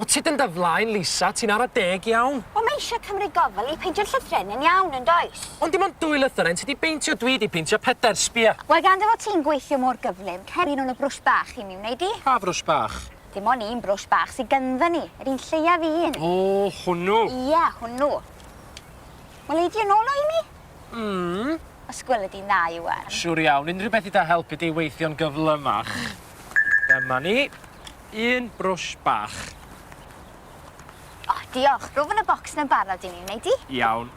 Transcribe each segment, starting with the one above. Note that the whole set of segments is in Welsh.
tyd yn dy flaen, Lisa, ti'n ara deg iawn. Wel, mae eisiau cymryd gofal i peintio'r llythrennau'n iawn, yn does? Ond dim ond dwy lythyren ti 'di beintio, dwi 'di peintio pedair, sbia. Wel, gan dy fod ti'n gweithio mor gyflym, cer un o'n y brwsh bach i mi, wnei di? Pa frwsh bach? Dim ond un brwsh bach sydd ganddo ni, yr un lleiaf un. O, hwnnw. Ie, hwnnw. Wel, ei di yn ôl o i mi? Mm. Os gweli di'n dda, Iwan. Siŵr iawn, unrhyw beth i dy helpu di weithio'n gyflymach. Dyma ni. Un brwsh bach. O, diolch. Rho fo yn y bocs 'na'n barod i mi, wnei di? Iawn.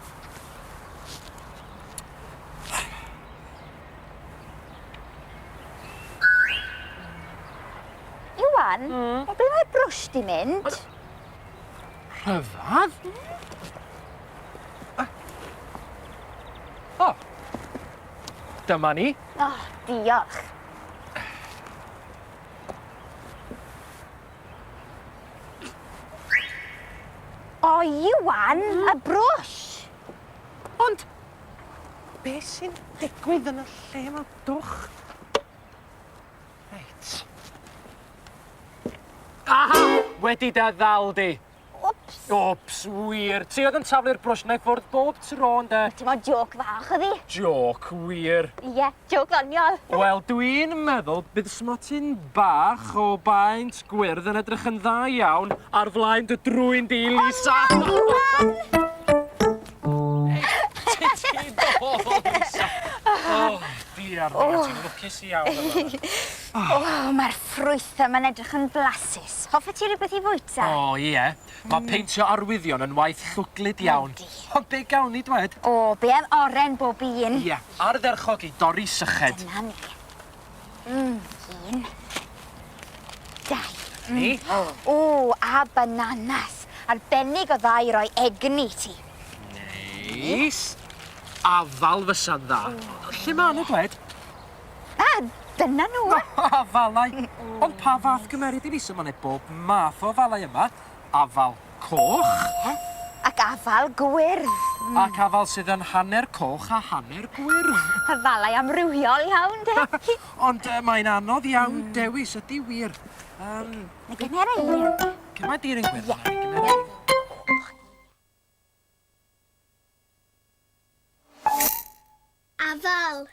Iwan? Mm? O ble mae'r brwsh 'di mynd? Rhyfadd? O! Dyma ni. O, diolch. O, Iwan, y brwsh! Ond, be sy'n digwydd yn y lle yma, dwch? Reit. Aha! Wedi dy ddal di. Wps. Wps, wir. Ti oedd yn taflu'r brwsh 'na i ffwrdd bob tro, ynde? Dim ond jôc fach oedd hi. Jôc, wir. Ie, jôc ddoniol. Wel, dwi'n meddwl bydd smotyn bach o baent gwyrdd yn edrych yn dda iawn ar flaen dy drwyn di, Lisa. O, na, Iwan! Ei, ti nôl, Lisa. O, diar, ti'n lwcus iawn yn fan'na. O, mae'r ffrwythau 'ma'n edrych yn flasus. Hoffet ti rywbeth i fwyta? O, ie. Mae peintio arwyddion yn waith llwglyd iawn. Yndi. Ond be gawn ni, dwed? O, be am oren bob un? Ie, ardderchog i dorri syched. Dyna ni. Mm, un, dau. Ni. O, a bananas. Arbennig o dda i roi egni i ti. Neis. Afal fysa'n dda. Lle ma' nhw, dwed? Ah, dyna nhw! Afalau! Ond pa fath gymeriad i fi? So ma' 'ne bob math o afalau yma. Afal coch. Ie. Ac afal gwyrdd. Mm. Ac afal sydd yn hanner coch a hanner gwyrdd. Afalau amrywiol iawn, de? Ond uh, mae'n anodd iawn mm. dewis, ydy wir. Um, Na gymera un. Cymra di'r un gwyrdd. Ie. Gymera un. Afal.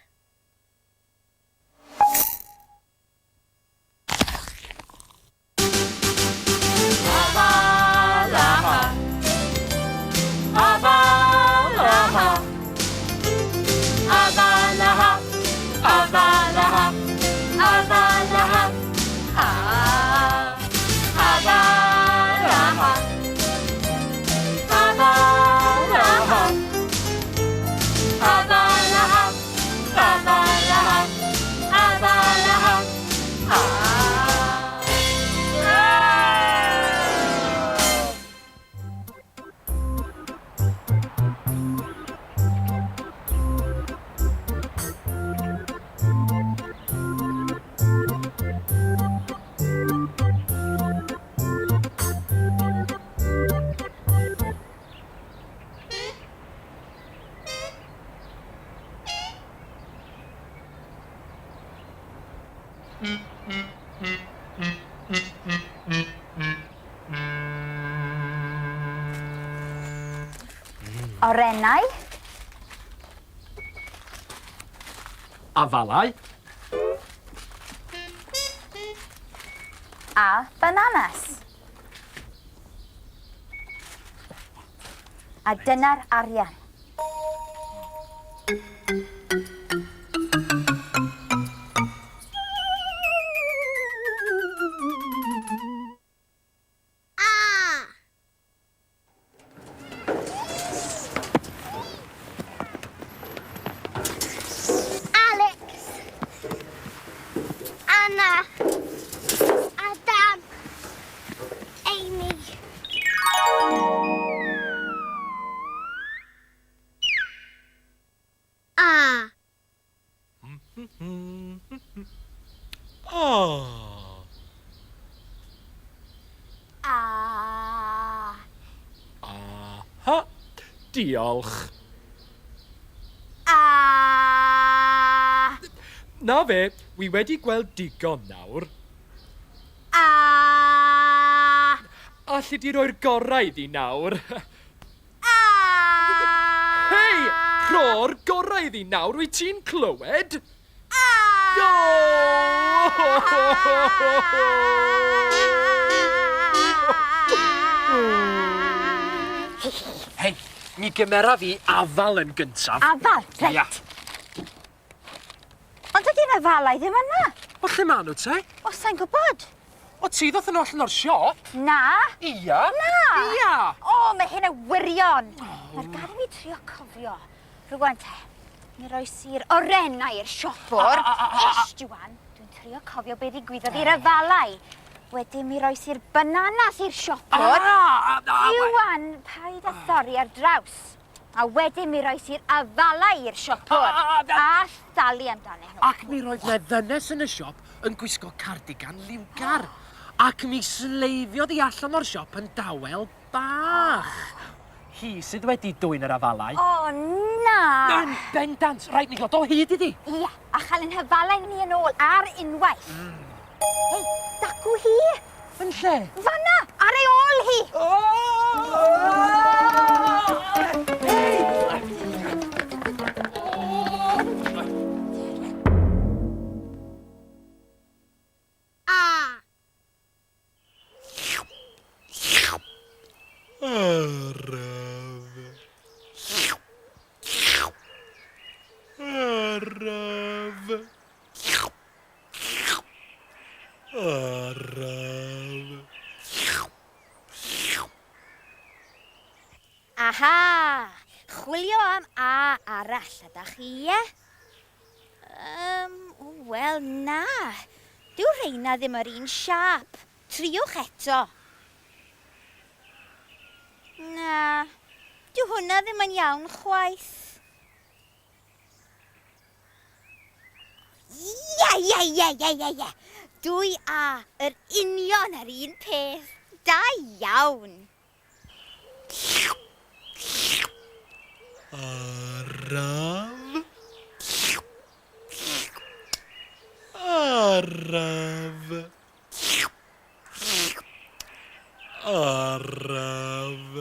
Orennau. Afalau. A bananas. A dyna'r arian. A. Alex. Anna. Adam. Amy. A. O. A. Aha. Diolch. A. Na fe, wi wedi gweld digon nawr. A. Alli di roi'r gorau iddi nawr? A! Hei! Rho'r gorau iddi nawr, wyt ti'n clywed? A! Hei, mi gymeraf i afal yn gyntaf. Afal, reit. Ia. Ond dydy'r afalau ddim yna. O, lle maen nhw te? O, sa'n gwybod. O, ti ddoth yn allan o'r siop? Na. Ia. Na. Ia. O, mae hyn yn wirion. Nawr, gad i mi trio cofio. Rwan te, mi roes i'r orennau i'r siopwr. Ish, Iwan, dwi'n trio cofio be ddigwyddodd i'r afalau. Wedyn mi roes i'r bananas i'r siopwr. Iwan, paid â thorri ar draws. A wedyn mi roes i'r afalau i'r siopwr. A thalu amdanyn nhw. Ac mi roedd 'na ddynes yn y siop yn gwisgo cardigan liwgar. Ac mi sleifiodd hi allan o'r siop yn dawel bach. Hi sydd wedi dwyn yr afalau. O, na! Yn bendant! Rhaid ni ddod o hyd iddi. Ia, a chael ein hafalau ni yn ôl ar unwaith. Hei, dacw hi! Yn lle? Fanna! Ar ei ôl hi! A. Araf. Araf. Araf. Aha! Chwilio am A arall, ydach chi, ie? Yym, wel, na. Dyw rheina ddim yr un siâp. Triwch eto. Na, dyw hwnna ddim yn iawn chwaith. Ie, ie, ie, ie, ie, ie. Dwy A, yr union yr un peth. Da iawn. Araf. Araf. Araf.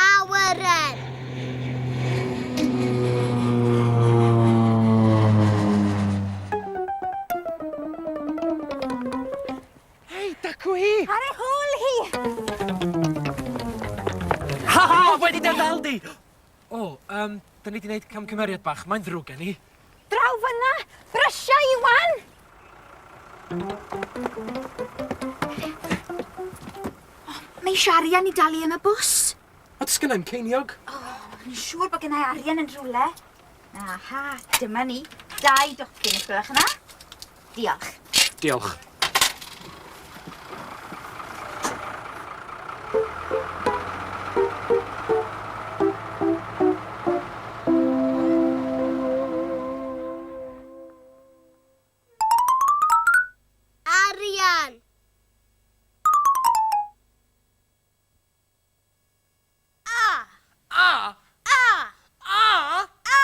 Awyren. Hei, dacw hi! Ar ei hôl hi! Ha ha! Wedi dy ddal di! O, yym, da ni 'di neud camgymeriad bach, mae'n ddrwg gen i. Draw fyna! Brysia, Iwan! O, mae eisiau arian i dalu am y bws. O, does gynna i'm ceiniog. O, fi'n siŵr bod gynna i arian yn rhywle. Aha, dyma ni. Dau docyn, os gwelwch yn dda. Diolch. Diolch. Arian. A. A. A. A. A.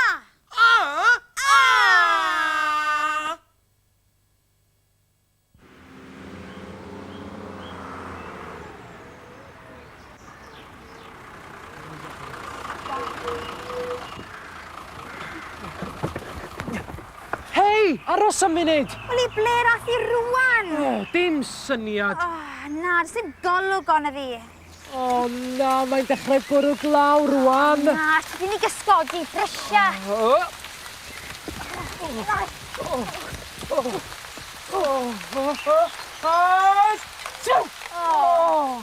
A. A. Hei, aros am munud! Wel, i ble rath i rwan? O, dim syniad. O, na. na, does dim golwg arna fi. O na, mae'n dechrau bwrw glaw rwan. Na, ti ni gysgodi, brysia. O.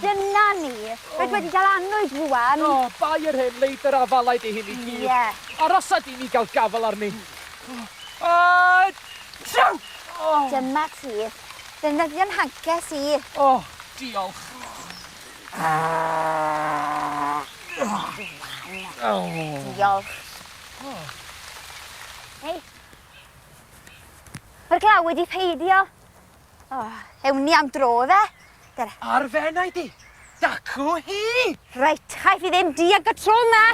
Dyna ni. Rhaid wedi dal annwyd rwan. O, bai yr hen leidr afalau di hyn i gyd. Ie. Arosa di ni gael gafel arni. Dyma ti. Defnyddio'n hances i. O, diolch. Diolch. Hei. Mae'r glaw wedi peidio. O, ewn ni am dro, fe? Dere. Ar fenau di. Dacw hi! Reit, chaiff i ddim diag y tro 'ma.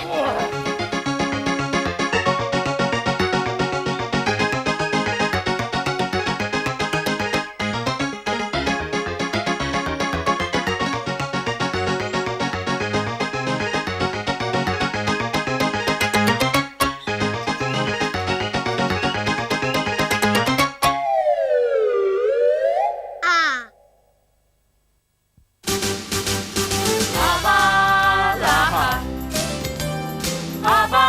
A. A. A. A. A.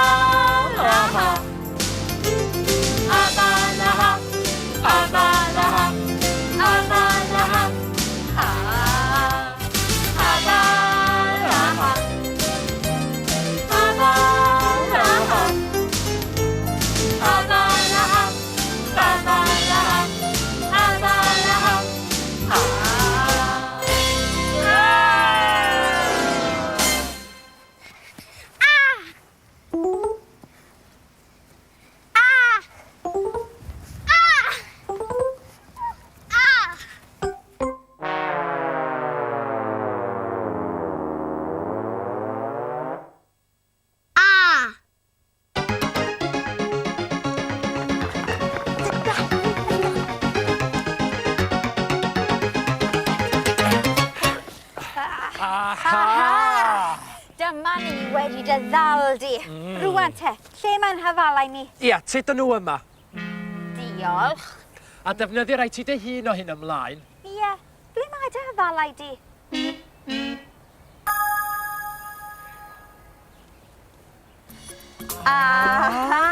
Aha! Dyma ni wedi dy ddal di. Rwan te, lle mae'n hafalau ni? Ia, tyd nhw yma. Diolch. A defnyddio rai ti dy hun o hyn ymlaen. Ie, ble mae dy hafalau di? Aha!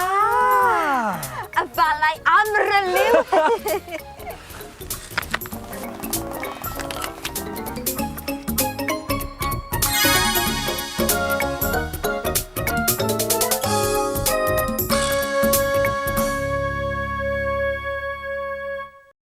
Afalau amryliw!